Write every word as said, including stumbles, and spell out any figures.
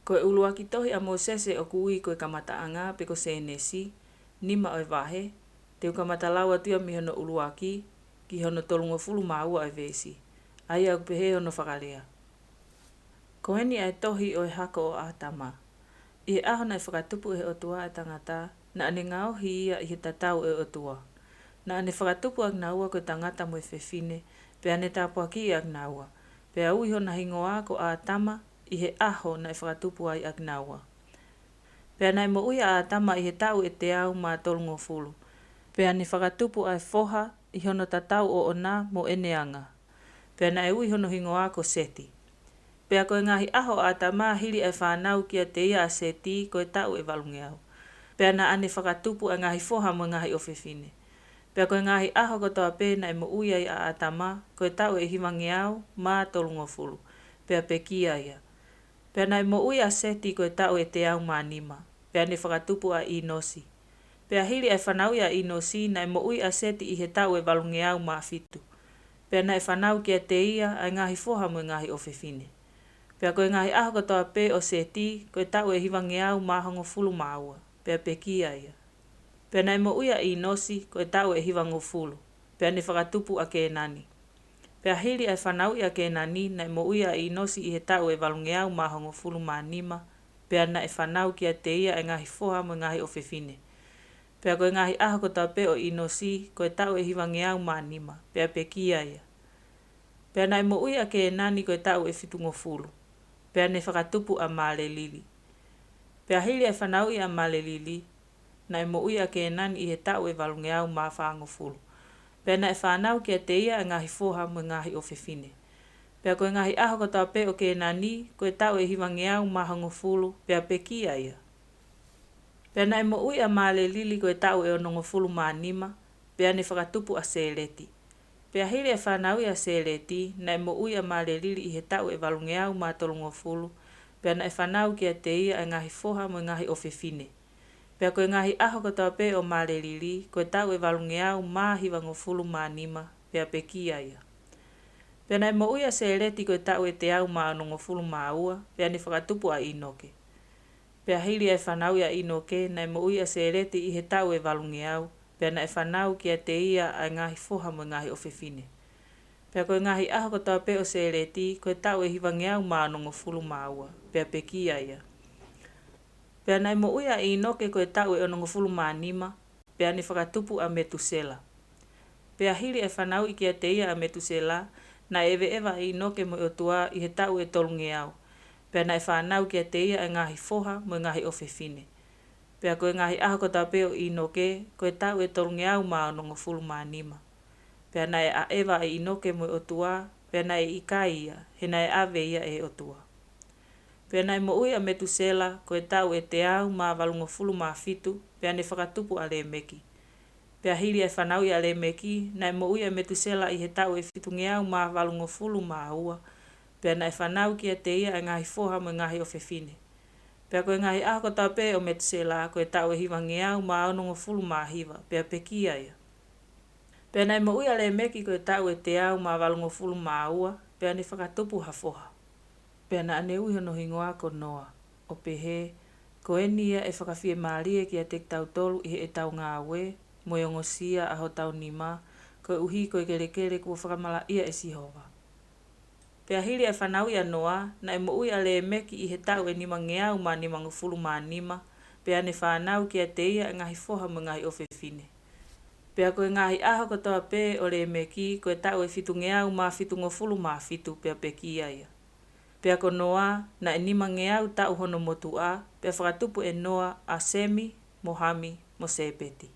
Ko e ʻuluaki tohi ʻa Mōsese ʻoku ui ko e Kamataʻanga pe ko Sēnesi, nima ʻo e vahe, te u kamata lau atu ia mei hono ʻuluaki ki hono tolungofulu mā ua ʻo e veesi, ʻa ia ʻoku pehē hono fakalea: Ko eni ʻa e tohi ʻo e hako ʻo ʻĀtama. ʻI he ʻaho naʻe fakatupu ʻe he ʻOtua ʻa e tangata, naʻa ne ngaohi ia ʻi he tatau ʻo e ʻOtua. Naʻa ne fakatupu ʻa kinaua ko e tangata mo e fefine, pea ne tāpuakiʻi ʻa kinaua, pea ui hona hingoa ko ʻĀtama ʻi he ʻaho naʻe fakatupu ai ʻa kinaua. Pea naʻe moʻui ʻa ʻĀtama ʻi he taʻu ʻe teau mā tolungofulu, pea ne fakatupu ʻa e foha ʻi hono tatau ʻoʻona mo ʻene anga. Pea naʻe ui hono hingoa ko Seti. Pea ko e ngaahi ʻaho ʻo ʻĀtama hili ʻa e fānau kiate ia ʻa Seti ko e taʻu ʻe valungeau. Pea naʻa ne fakatupu ʻa e ngaahi foha mo e ngaahi ʻofefine. Pea ko e ngaahi ʻaho kotoa pē naʻe moʻui ai ʻa ʻĀtama, ko e taʻu ʻe hivangeau mā tolungofulu, pea pekia ia. Pea naʻe moʻui ʻa Seti ko e taʻu ʻe teau mā nima, pea ne fakatupu ʻa ʻĪnosi. Pea hili ʻa e fanauʻi ʻa ʻĪnosi, naʻe moʻui ʻa Seti ʻi he taʻu ʻe valungeau mā fitu. Pea naʻe fanau kiate ia ʻa e ngaahi foha mo e ngaahi ʻofefine. Pea ko e ngaahi ʻaho kotoa pē ʻo Seti, ko e taʻu ʻe hivangeau mā hongofulu mā ua, pea pekia ia. Pea naʻe moʻui ʻa ʻĪnosi, ko e taʻu ʻe hivangofulu, pea ne fakatupu ʻa Kēnani. Pea hili ʻa e fanauʻi ʻa Kēnani, naʻe moʻui ʻa ʻĪnosi ʻi he taʻu ʻe valungeau mā hongofulu mā nima, pea naʻe fanau kiate ia ʻa e ngaahi foha mo e ngaahi ʻofefine. Pea ko e ngaahi ʻaho kotoa pē ʻo ʻĪnosi, ko e taʻu ʻe hivangeau mā nima, pea pekia ia. Pea naʻe moʻui ʻa Kēnani ko e taʻu ʻe fitungofulu, pea ne fakatupu ʻa Mālelili. Pea hili ʻa e fanauʻi ʻa Mālelili, naʻe moʻui ʻa Kēnani ʻi he taʻu ʻe valungeau mā fāngofulu. Pea naʻe fanau kiate ia ʻa e ngaahi foha mo e ngaahi ʻofefine. Pea ko e ngaahi ʻaho kotoa pē ʻo Kēnani, ko e taʻu ʻe hivangeau mā hongofulu, pea pekia ia. Pea naʻe moʻui ʻa Mālelili ko e taʻu ʻe onongofulu mā nima, pea ne fakatupu ʻa Sēleti. Pea hili ʻa e fanauʻi ʻa Sēleti, naʻe moʻui ʻa Mālelili ʻi he taʻu ʻe valungeau mā tolungofulu, pea naʻe fanau kiate ia ʻa e ngaahi foha mo e ngaahi ʻofefine. Pea ko e ngaahi ʻaho kotoa pē ʻo Mālelili, ko e taʻu ʻe valungeau mā hivangofulu mā nima, pea pekia ia. Pea naʻe moʻui ʻa Sēleti ko e taʻu ʻe teau mā onongofulu mā ua, pea ne fakatupu ʻa ʻĪnoke. Pea hili ʻa e fanauʻi ʻa ʻĪnoke, naʻe moʻui ʻa Sēleti ʻi he taʻu ʻe valungeau, pea naʻe fanau kiate ia ʻa e ngaahi foha mo e ngaahi ʻofefine. Pea ko e ngaahi ʻaho kotoa pē ʻo Sēleti, ko e taʻu ʻe hivangeau mā onongofulu mā ua, pea pekia ia. Pea naʻe moʻui ʻa ʻĪnoke ko e taʻu ʻe onongofulu mā nima, pea ne fakatupu ʻa Metusela. Pea hili ʻa e fanauʻi kiate ia ʻa Metusela, naʻe ʻeveʻeva ʻa ʻĪnoke mo e ʻOtua ʻi he taʻu ʻe tolungeau, pea naʻe fanau kiate ia ʻa e ngaahi foha mo e ngaahi ʻofefine. Pea ko e ngaahi ʻaho kotoa pē ʻo ʻĪnoke, ko e taʻu ʻe tolungeau mā onongofulu mā nima. Pea naʻe ʻaʻeva ʻa ʻĪnoke mo e ʻOtua, pea naʻe ʻikai ia, he naʻe ʻave ia ʻe he ʻOtua. Pea naʻe moʻui ʻa Metusela, ko e taʻu ʻe teau mā valungofulu mā fitu, pea ne fakatupu ʻa Lēmeki. Pea hili ʻa e fanauʻi ʻa Lēmeki, naʻe moʻui ʻa Metusela ʻi he taʻu ʻe fitungeau mā valungofulu mā ua, pea naʻe fanau kiate ia ʻa e ngaahi foha mo e ngaahi ʻofefine. Pea ko e ngaahi ʻaho kotoa pē ʻo Metusela, ko e taʻu ʻe hivangeau mā onongofulu mā hiva, pea pekia ia. Pea naʻe moʻui ʻa Lēmeki ko e taʻu ʻe teau mā valungofulu mā ua, pea ne fakatupu ha foha. Pea naʻa ne ui hono hingoa ko Noa, ʻo pehē: Ko eni ia ʻe fakafiemālie kiate kitautolu ʻi heʻetau ngāue, mo e ongosia ʻa hotau nima, koeʻuhi ko e kelekele kuo fakamalaʻia ʻe Sihova. Pea hili ʻa e fanauʻi ʻa Noa, naʻe moʻui ʻa Lēmeki ʻi he taʻu ʻe nimangeau mā nimangofulu mā nima, pea ne fanau kiate ia ʻa e ngaahi foha mo e ngaahi ʻofefine. Pea ko e ngaahi ʻaho kotoa pē ʻo Lēmeki, ko e taʻu ʻe fitungeau mā fitungofulu mā fitu, pea pekia ia. Pea ko Noa, naʻe nimangeau taʻu hono motuʻa, pea fakatupu ʻe Noa ʻa Semi, mo Hami, mo Sēpeti.